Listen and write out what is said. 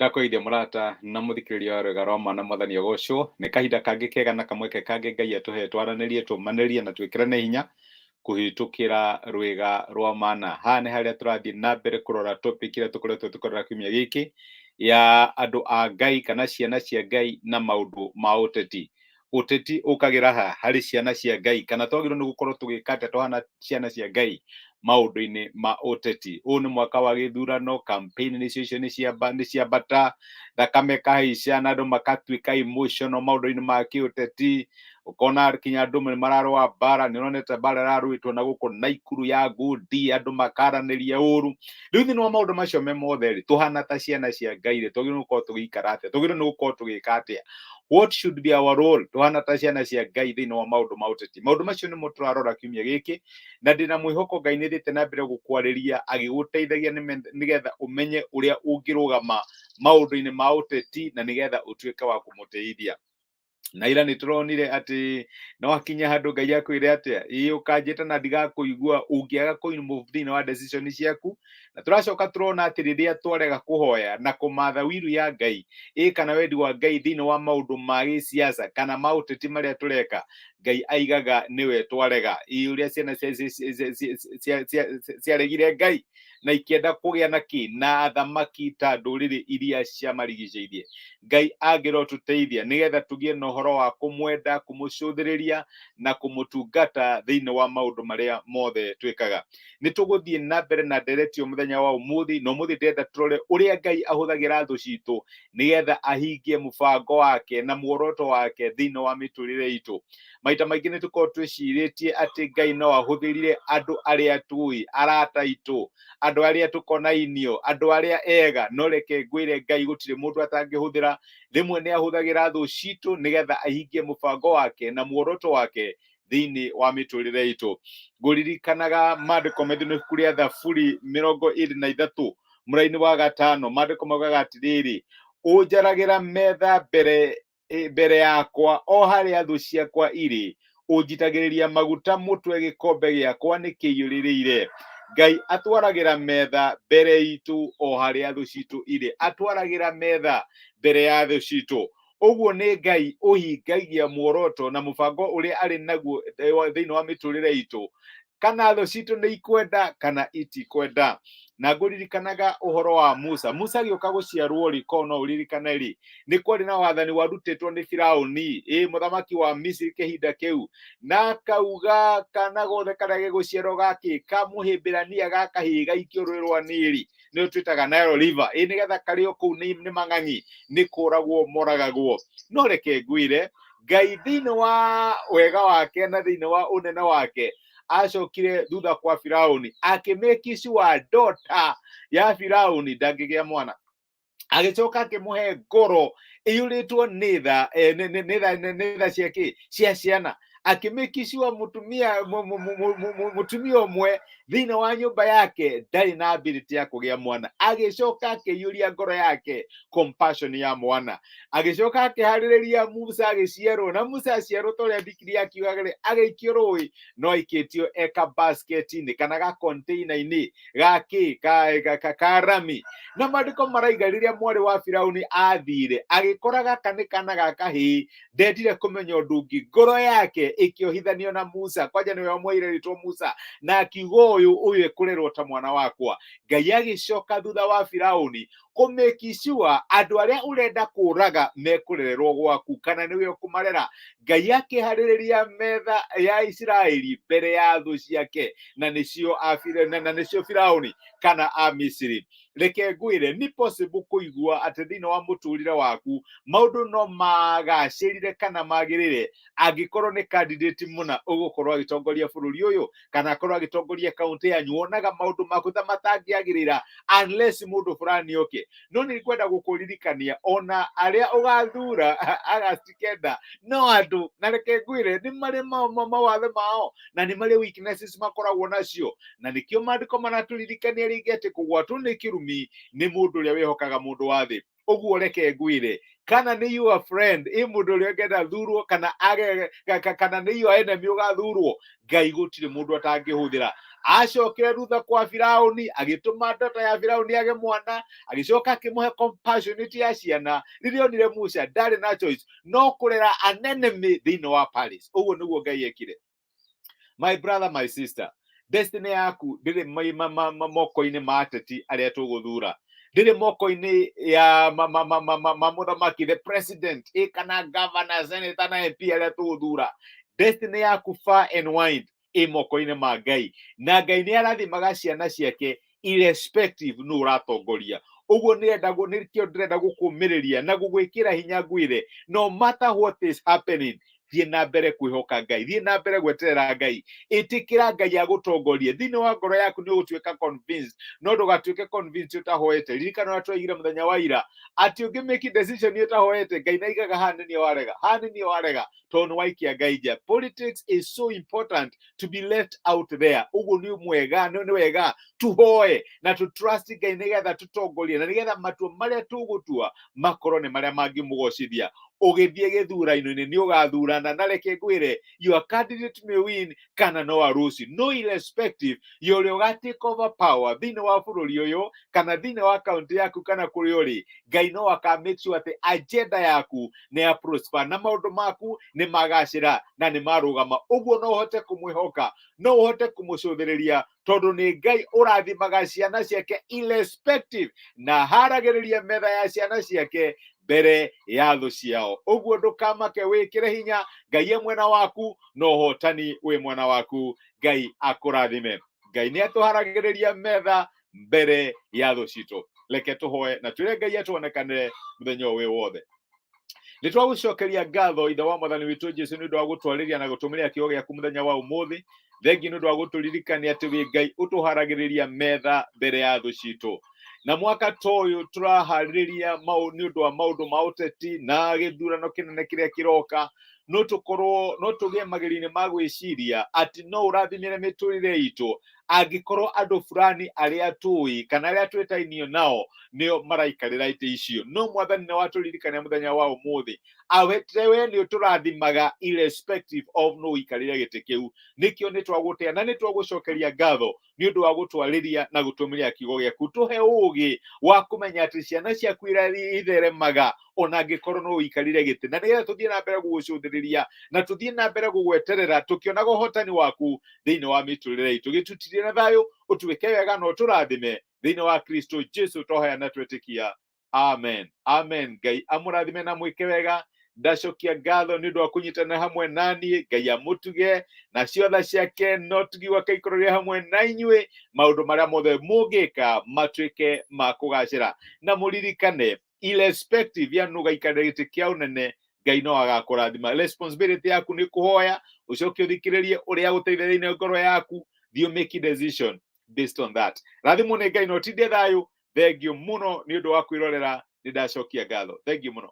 Ndakũgeithia mũrata na mũthikĩrĩria wa rwĩga rwa mwana mwathani agocwo. Nĩ kahinda kangĩ kega na kamweke kangĩ Ngai atũhe twaranĩrie, tũmanĩrie na twĩkĩrane hinya kũhĩtũkĩra rwĩga rwa mana. Haha nĩ harĩa tũrathiĩ na mbere kũrora topic ĩrĩa tũkoretwo tũkĩrora kiumia gĩkĩ ya andũ a Ngai kana ciana cia Ngai na maũndũ ma ũteti. Ũteti ũkagĩra ha harĩ ciana cia Ngai kana twagĩrĩirwo nĩ gũkorwo tũgĩka atĩa tũhana ciana cia Ngai maũndũ-inĩ ma ũteti. Ũyũ nĩ mwaka wa gĩthurano, campaign nĩcio icio nĩ ciambata, thakame ĩkahaica na andũ makatuĩka emotional maũndũ-inĩ ma kĩũteti, ũkona kinya andũ nĩ mararũa mbara, nĩ ũronete mbara ĩrarũĩtwo na gũkũ Naikuru ya ngundi, andũ makaranĩria ũru. Rĩu thĩinĩ wa maũndũ macio me mothe rĩ, tũhana ta ciana cia Ngai rĩ, twagĩrĩirwo nĩ gũkorwo tũgĩikara atĩa? Twagĩrĩirwo nĩ gũkorwo tũgĩka atĩa? What should be our role? Tũhana ta ciana cia Ngai thĩinĩ wa maũndũ ma ũteti. Maũndũ macio nĩmo tũrarora kiumia gĩkĩ, na ndĩna mwĩhoko Ngai nĩ thiĩte na mbere gũkwarĩria agĩgũteithagia nĩgetha ũmenye ũrĩa ũngĩrũgama maũndũ-inĩ ma ũteti na nĩgetha ũtuĩke wa kũmũteithia. Na ira nĩ tũronire atĩ no hakinye handũ Ngai akwĩre atĩa, ĩĩ ũkanjĩta na ndigakũigua ũngĩaga kũ move thĩinĩ wa decision ciaku. Na tũracoka tũrona atĩ rĩrĩa twarega kũhoya na kũmatha wiru ya Ngai, ĩ kana wendi wa Ngai thĩinĩ wa maũndũ ma gĩsiasa kana ma ũteti marĩa tũreka, Ngai aigaga nĩwe twarega. Ĩ ũrĩa ciana ciaregire Ngai na ikĩenda kũgĩa na kĩ na athamaki ta ndũrĩrĩ iria ciamarigicĩirie. Ngai angĩrotũteithia nĩgetha tũgĩe na ũhoro wa kũmwenda, kũmũcũthĩrĩria na kũmũtungata thĩinĩ wa maũndũ marĩa mothe twĩkaga. Nĩ tũgũthiĩ na mbere na ndereti mũthenya wa ũmũthĩ, na ũmũthĩ ndĩrenda tũrore ũrĩa Ngai ahũthagĩra thũ citũ nĩgetha ahingie mũbango wake na muoroto wake thĩinĩ wa mĩtũrĩre itũ. Maita maingĩ nĩ tũkoragwo twĩcirĩtie atĩ Ngai no ahũthĩrire andũ arĩa tũĩ, arata aitũ, andũ arĩa tũkonainio, andũ arĩa ega, no reke ngwĩre Ngai gũtirĩ mũndũ atangĩhũthĩra. Rĩmwe nĩ ahũthagĩra thũ citũ nĩgetha ahingie mũbango wake na muoroto wake thĩinĩ wa mĩtũrĩre itũ. Ngũririkanaga maandĩko methĩ nĩ ibuku rĩa Thaburi 23 mũraini wa 5, maandĩko maugaga atĩrĩrĩ, ũnjaragĩra metha mbere yakwa o harĩa thũ ciakwa irĩ, ũnjitagĩrĩria maguta mũtwe, gĩkombe gĩakwa nĩ kĩiyũrĩrĩire. Ngai atwaragĩra metha mbere itũ o harĩa thũ citũ irĩ, atwaragĩra metha mbere ya thũ citũ. Ũguo nĩ Ngai ũhingagia muoroto na mũbango ũrĩa arĩ naguo thĩinĩ wa mĩtũrĩre itũ, kana thũ citũ nĩ ikwenda kana itikwenda. Na ngũririkanaga ũhoro wa Musa. Musa agĩũka gũciarwo rĩ, korwo no ũririkane rĩ, nĩ kwarĩ na wathani warutĩtwo nĩ Firaũni, ĩ mũthamaki wa Misiri kĩhinda kĩu, na akauga kana gothe karĩa gegũciarwo gakĩ kamũhĩmbĩrania ga kahĩĩ gaikio rũĩ rwa Nili, nĩ twĩtaga Nile River, ĩ nĩgetha karĩo kũu nĩ mang'ang'i, nĩ kũragwo moragagwo. No reke ngwĩre, Ngai thĩinĩ wa wega wake na thĩinĩ wa ũnene wake acokire thutha kwa Firaũni akĩmĩkicua ndota ya Firaũni ndangĩgĩa mwana, agĩcoka akĩmũhe ngoro ĩiyũrĩtwo nĩ tha, nĩ tha cia kĩ cia ciana, akĩmĩkicua mũtumia ũmwe thĩinĩ wa nyũmba yake ndarĩ na ability ya kũgĩa mwana, agĩcoka akĩiyũria ngoro yake compassion ya mwana, agĩcoka akĩharĩrĩria Musa agĩciarwo, na Musa aciarwo ta ũrĩa Bibilia akiugaga rĩ, agĩikio rũĩ no aikĩtio eka basket-inĩ kana ga container-inĩ ga kĩ ka rami. Na maandĩko maraiga rĩrĩa mwarĩ wa Firauni athire agĩkora gaka nĩ kana ga kahĩĩ, ndendire kũmenya ũndũ ũngĩ, ngoro yake ĩkĩohithanio na Musa, kwanja nĩwe wamwoire rĩtwa Musa, na akiuga ũyũ ekũrerwo ta mwana wakwa. Ngai agĩcoka thutha wa Firauni kũmĩkicua andũ arĩa ũrenda kũraga mekũrererwo gwaku kana nĩwe ũkũmarera. Ngai akĩharĩrĩria metha ya Isiraeli mbere ya thũ ciake, na nĩcio na nĩcio Firauni kana a Misiri. Reke ngwĩre, nĩ possible kũigua atĩ thĩinĩ wa mũtũrĩre waku maũndũ no magacĩrire kana magĩrĩre angĩkorwo nĩ candidate mũna ũgũkorwo agĩtongoria bũrũri ũyũ kana akorwo agĩtongoria kaunti yanyu, wonaga maũndũ maku ta matangĩagĩrĩra unless mũndũ fulani oke. No nĩ ngwenda gũkũririkania ona arĩa ũgathura August 9 no andũ, na reke ngwĩre nĩ marĩ mawathe mao na nĩ marĩ weaknesses makoragwo nacio, na nĩkĩo maandĩko maratũririkania rĩngĩ atĩ kũgwatwo nĩ kĩrumi nĩ mũndũ ũrĩa wĩhokaga mũndũ wa thĩ. Ũguo reke ngwĩre, kana nĩ your friend, ĩ mũndũ ũrĩa ũngĩenda thurwo, kana age, kana nĩ your enemy ũgathurwo, Ngai gũtirĩ mũndũ atangĩhũthĩra. Acokire thutha kwa Firauni, agĩtũma ndota ya Firauni age mwana, agĩcoka akĩmũhe compassionate ya ciana. Rĩrĩa onire Musa ndarĩ na choice no kũrera an enemy thĩinĩ wa palace. Ũguo nĩguo Ngai ekire. My brother, my sister, destiny yaku ndĩrĩ moko-inĩ ma ateti arĩa tũgũthura, ndĩrĩ moko-inĩ ya ma mũthamaki, the president, ĩ kana governor, senator na MP arĩa tũgũthura. Destiny yaku far and wide ĩ moko-inĩ ma Ngai, na Ngai nĩ arathimaga ciana ciake irrespective nũ ũratongoria. Ũguo nĩrenda, nĩkĩo ndĩrenda gũkũmĩrĩria na gũgwĩkĩra hinya, ngwĩre no matter what is happening, thiĩ na mbere kwĩhoka Ngai, thiĩ na mbere gweterera Ngai, ĩtĩkĩra Ngai agũtongorie. Thĩinĩ wa ngoro yaku nĩ ũgũtuĩka convinced, no ndũgatuĩke convinced ũtahoete. Ririkana ũrĩa twaigire mũthenya wa ira atĩ ũngĩ make decision ũtahoete, Ngai naigaga haha nĩ niĩ warega, haha nĩ niĩ warega, tondũ nĩ waikia Ngai nja. Politics is so important to be left out there. Ũguo nĩ mwega, nĩ wega tuhoe na tu trust Ngai nĩgetha tũtongorie na nĩgetha matua marĩa tũgũtua makorwo nĩ marĩa mangĩmũgocithia. Ũgĩthiĩ gĩthurano-inĩ nĩ ũgathurana, na reke ngwĩre, your candidate may win kana no aruci, no irrespective ya ũrĩa ũga take over power thĩinĩ wa bũrũri ũyũ kana thĩinĩ wa kaunti yaku kana kũrĩa ũrĩ, Ngai no aka make sure atĩ agenda yaku nĩ ya prosper na maũndũ maku nĩ magacĩra na nĩ marũgama. Ũguo no ũhote kũmwĩhoka, no ũhote kũmũcũthĩrĩria, tondũ nĩ Ngai ũrathimaga ciana ciake irrespective na haragĩrĩria metha ya ciana ciake mbere ya thũ ciao. Ũguo ndũkamake, wĩkĩre hinya, Ngai e mwena waku na ũhotani wĩ mwena waku. Ngai akũrathime. Ngai nĩ atũharagĩrĩria metha mbere ya thũ citũ. Reke tũhoe na twĩre Ngai atuonekanĩre mũthenya ũyũ wĩ wothe. Nĩ twagũcokeria ngatho, Ithe wa Mwathani witũ Jesu, nĩ ũndũ wa gũtwarĩria na gũtũmĩria kiugo gĩaku mũthenya wa ũmũthĩ. Thengi nĩ ũndũ wa gũtũririkania atĩ wĩ Ngai ũtũharagĩrĩria metha mbere ya thũ citũ. Na mwaka ta ũyũ tũraharĩrĩria nĩ ũndũ wa maũndũ ma ũteti na gĩthurano kĩnene kĩrĩa kĩroka, no tũkorwo no tũgĩe magerio-inĩ ma gwĩciria atĩ no ũrathimĩre mĩtũrĩre itũ angĩkorwo andũ fulani arĩa tũĩ kana arĩa twĩtainio nao nĩo maraikarĩra itĩ icio. No Mwathani nĩ watũririkania mũthenya wa ũmũthĩ awete we nĩ ũtũrathimaga irrespective of no ũikarĩre gĩtĩ kĩu. Nĩkĩo nĩ twagũtĩa na nĩ twagũcokeria ngatho nĩ ũndũ wa gũtwarĩria na gũtũmĩria kiugo gĩaku. Tũhe ũũgĩ wa kũmenya atĩ ciana ciaku itheremaga ona angĩkorwo no ũikarire gĩtĩ, na nĩgetha tũthiĩ na mbere gũgũcũthĩrĩria na tũthiĩ na mbere gũgweterera tũkĩonaga ũhotani waku thĩinĩ wa mĩtũrĩre itũ. Gĩtutirie na thayũ, ũtuĩke wega na ũtũrathime thĩinĩ wa Kristo Jesu twahoya na twetĩkia, amen, amen. Ngai amũrathime na mwĩke wega. Ndacokia ngatho nĩ ũndũ wa kũnyitana hamwe naniĩ. Ngai amũtuge na ciotha ciake no tugi gwake ikorwo hamwe na inyuĩ. Maũndũ marĩa mothe mũngĩka matuĩke ma kũgacĩra, na mũririkane irrespective ya nũ gaikarĩra gĩtĩ kĩa ũnene, Ngai no agakũrathima. Responsibility yaku nĩ kũhoya, ũcoke ũthikĩrĩrie ũrĩa agũteithia thĩinĩ ngoro yaku, thiĩ make decision based on that. Rathimwo nĩ Ngai na ũtindie thayũ. Thengiũ mũno nĩ ũndũ wa kwĩrorera, nĩ ndacokia ngatho. Thengiũ mũno.